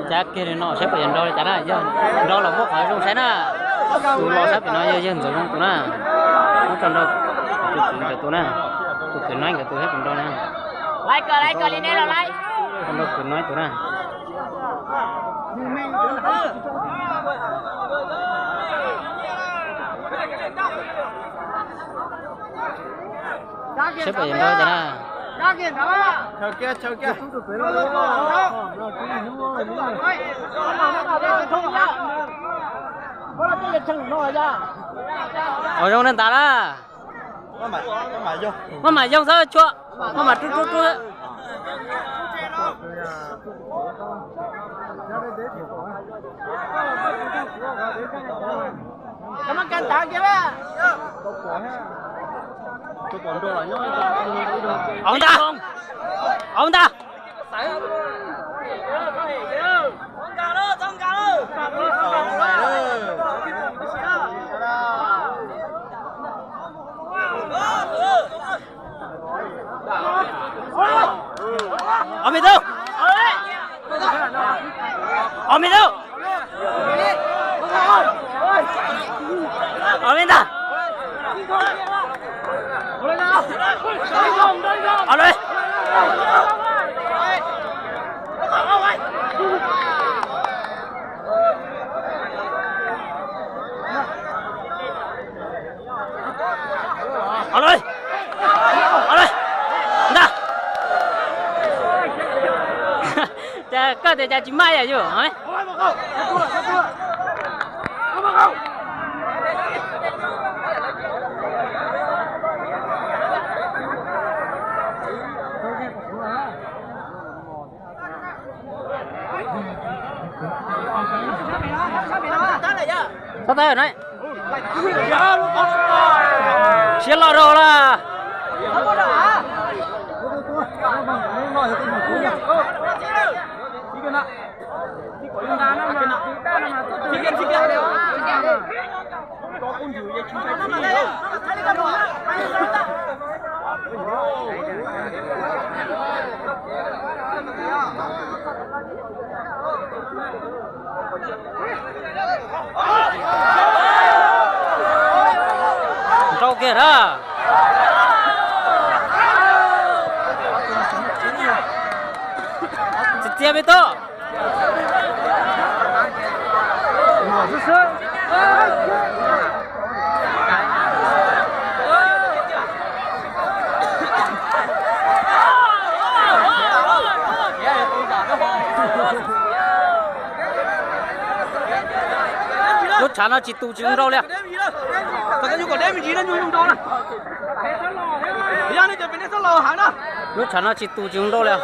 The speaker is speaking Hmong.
Cab kiag li no saib puas yuav nrau li cas na, yog nrau los muab qhov zoo saib na. Tus los saib pem no yog yawg Ntxoov Zoo tus na. Muab tso nrau tus kwv nkawd tus na. Tus kwv Noib nkawd tus saib puas nrau na. Tso nrau kwv Noib tus na. Saib puas yuav nrau cas na. Ua zoo na ntag lawm. Maj mam yoog xwb tshuaj, maj mam rub rub rub. Au ntag, au ntag. Ob me tub, ob me tub, ob me ntag. Au lawm. Au lawm, au lawm, ntag. Cas koj tias cas tsis maj yam yus. Sab tais na. Siab loj rau lawm. Nrau kiag na. Txias txias me tub. Lub tshav no tsis tus tsis zoo nrau li. Lub tshav no tsis tus tsis zoo nrau li.